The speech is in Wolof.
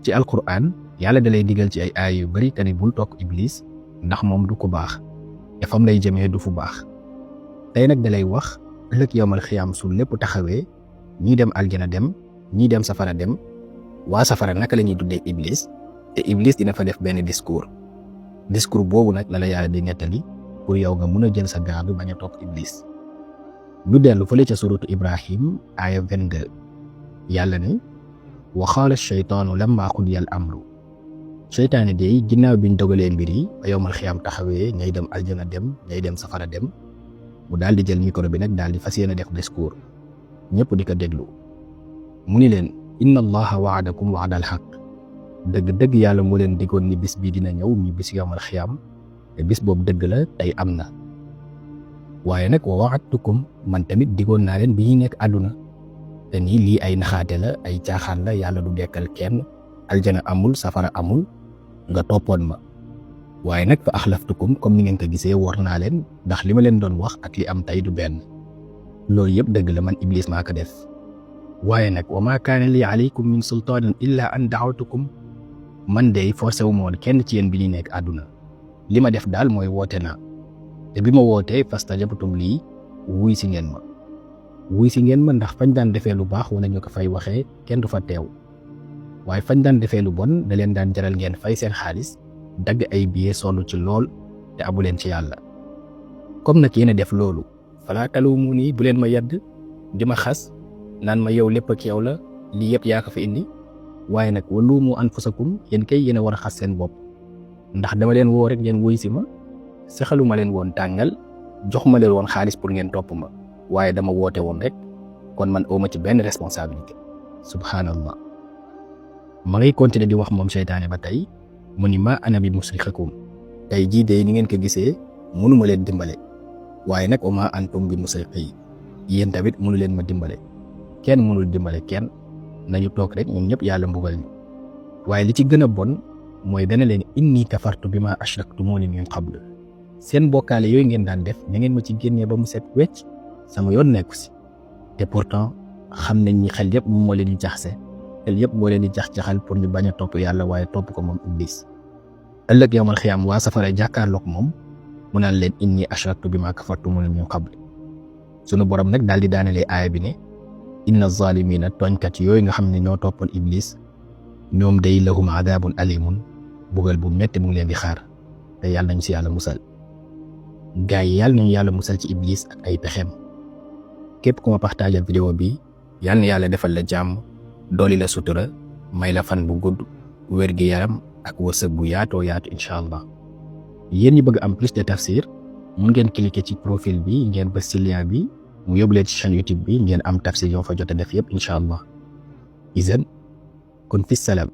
ci alquran yàlla dalay digal ci ay aay yu bari te ni bul topp iblis ndax moom du ko baax te fam lay jëmee du fu baax. tey nag dalay wax ëllëg yowmal xiyaam su lépp taxawee ñii dem aljana dem ñii dem safara dem waa safara naka la ñuy tuddee iblis te iblis dina fa def benn discours boobu nag la yàlla di nettali pour yow nga mun a jël sa garde bañ a topp iblis. ñu dellu fële ca suratu Ibrahim aaya 22 yàlla ni wa qaala shaytaanu lammaa qudiya al amru seytaane day ginnaaw biñ dogalee mbir yi ba yowmal xiyaam taxawee ñay dem aljana dem ñay dem safara dem mu daal di jël micro bi nag daal di fas yéene def discours ñëpp di ko déglu mu ni leen inna allaha waadakum waadal xaq dëgg-dëgg yàlla moo leen diggoon ni bis bii dina ñëw mi bis yowmal xiyaam te bis boobu dëgg la tey am na waaye nag wa waadtukum man tamit diggoon naa leen bi ñuy nekk àdduna te nii lii ay naxaate la ay caaxaan la yàlla du dekkal kenn aljana amul safara amul nga toppoon ma waaye nag fa axlaftukum comme ni ngeen ko gisee war naa leen ndax li ma leen doon wax ak li am tey du benn loolu yëpp dëgg la man iblis maa ko def waaye nag wa maa kaana li alaykum min sultaanin illa an daawtukum man de forcé wu ma woon kenn ci yéen bi ñuy nekk àdduna li ma def daal mooy woote naa te bi ma wootee fastajabtum lii wuy si ngeen ma ndax fañ daan defee lu baax wala ñu ko fay waxee kenn du fa teew waaye fañ daan defee lu bon da leen daan jaral ngeen fay seen xaalis dagg ay billets sonn ci lool te amu leen ci yàlla comme nag yéen a def loolu falaa taluumuunii bu leen ma yedd di ma xas naan ma yow lépp ak yow la lii yëpp yaa ko fi indi waaye nag waluumu anfusakum yéen kay yéen a war a xas seen bopp ndax dama leen woo rek ngeen wuy si ma saxalu ma leen woon tàngal jox ma leen woon xaalis pour ngeen topp ma waaye dama woote woon rek kon man awma ci benn responsabilité subhanallah. ma ngay continuer di wax moom seytaane ba tey mu ni ma ana bi musrixakum tey jii de ni ngeen ko gisee mënuma leen dimbale waaye nag oma antum bi musrixi yéen tamit mënu leen ma dimbale kenn mënul dimbale kenn nañu toog rek ñun ñëpp yàlla mbugal ñu waaye li ci gën a bon mooy dana leen inni kafartu bi ma ashraktumuni min qabl seen bokkaale yooyu ngeen daan def na ngeen ma ci génnee ba mu set wecc sama yoon nekku si te pourtant xam nañ ñi xel yëpp moo leen di jaxase xel yëpp moo leen di jax-jaxal pour ñu bañ a topp yàlla waaye topp ko moom iblis ëllëg yawmal xiyaam waa safara jàkkaarloog moom mu naan leen inni ashraktu bi ma kafartumuni min qabl sunu borom nag daal di daanelee aaya bi ne inna zaalimiina tooñkat yooyu nga xam ne ñoo toppoon iblis ñoom day lahum adaabun alimun bugal bu metti mu ngi leen di xaar te yàlla nañu si yàlla musal gaa yi yàlla nañu yàlla musal ci iblis ak ay pexeem képp ku ma partageal vidéo bi yàlla na yàlla defal la jàmm dooli la sutura may la fan bu gudd wér gi yaram ak wërsëg bu yaatoo yaatu incha allah yéen ñi bëgg am plus de tafsir mun ngeen cliquer ci profil bi ngeen bës ci lien bi mu yóbbu leen ci chaîne YouTube bi ngeen am tafsir yoo fa jot a def yëpp incha allah izan kun fi salam